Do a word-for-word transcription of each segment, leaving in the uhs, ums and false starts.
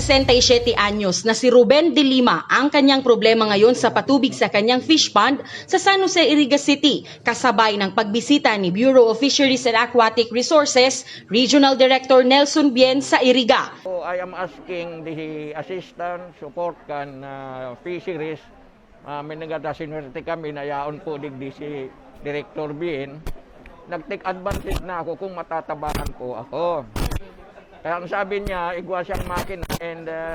Sesenta y siyete anyos na si Ruben de Lima ang kanyang problema ngayon sa patubig sa kanyang fish pond sa San Jose, Iriga City, kasabay ng pagbisita ni Bureau of Fisheries and Aquatic Resources Regional Director Nelson Bien sa Iriga. So, I am asking the assistant support kan uh, fisheries. Uh, may nagkakasinwerte kami na yaon po digdi si Director Bien. Nag-take advantage na ako kung matatabangan po ako. Kaya ang sabi niya, igwa siyang makina and uh,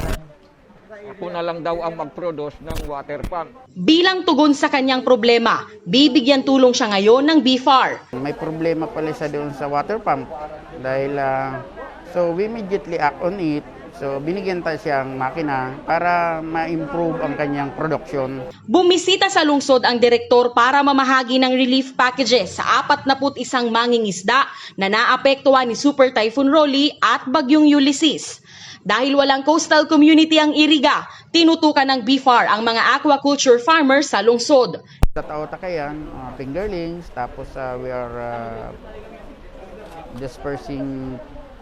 ako na lang daw ang mag-produce ng water pump. Bilang tugon sa kanyang problema, bibigyan tulong siya ngayon ng BFAR. May problema pala siya doon sa water pump dahil uh, so we immediately act on it. So binigyan tayo siyang makina para ma-improve ang kanyang production. Bumisita sa lungsod ang direktor para mamahagi ng relief packages sa apat na put isang mangingisda na naapektuhan ni Super Typhoon Rolly at Bagyong Ulysses. Dahil walang coastal community ang Iriga, tinutukan ng BFAR ang mga aquaculture farmers sa lungsod. Sa Tao Takayan, uh, fingerlings, tapos uh, we are uh, dispersing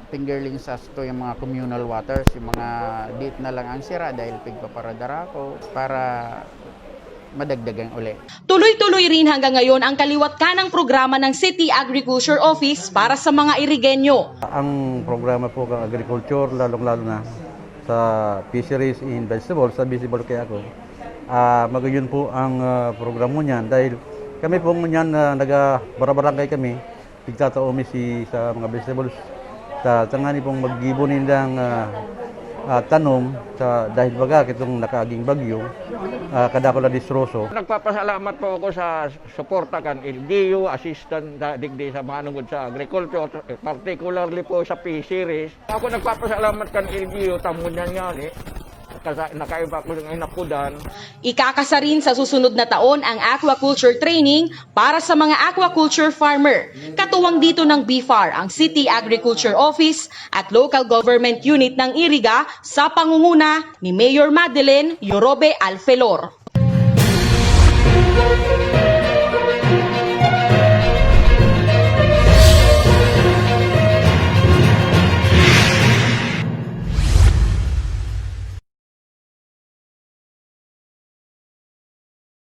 fingerlings as to yung mga communal waters, yung mga diit na lang ang sira dahil pigpaparadara ko para madagdagan uli. Tuloy-tuloy rin hanggang ngayon ang kaliwat kanang programa ng City Agriculture Office para sa mga Irigenyo. Ang programa po ng agriculture, lalong-lalo na sa fisheries in vegetables, sa vegetable kaya ako, uh, magayon po ang uh, programa niyan dahil kami po ngunyan uh, naga-barabarangay kami, tigtatao mi si sa mga vegetables sa tangani pong maggibo nindang uh, uh, tanom sa dahil baga kitong nakaaging bagyo, uh, kadako na distroso. Nagpapasalamat po ako sa suporta kan L G U, assistant sa digdi sa manungod sa agriculture, particularly po sa fisheries. Ako nagpapasalamat kan L G U, tamo niyan nga ni. Kasa, nakaiba ko ng inapudan. Ikakasa rin sa susunod na taon ang aquaculture training para sa mga aquaculture farmer. Katuwang dito ng BFAR ang City Agriculture Office at Local Government Unit ng Iriga sa pangunguna ni Mayor Madeline Yorobe Alfelor.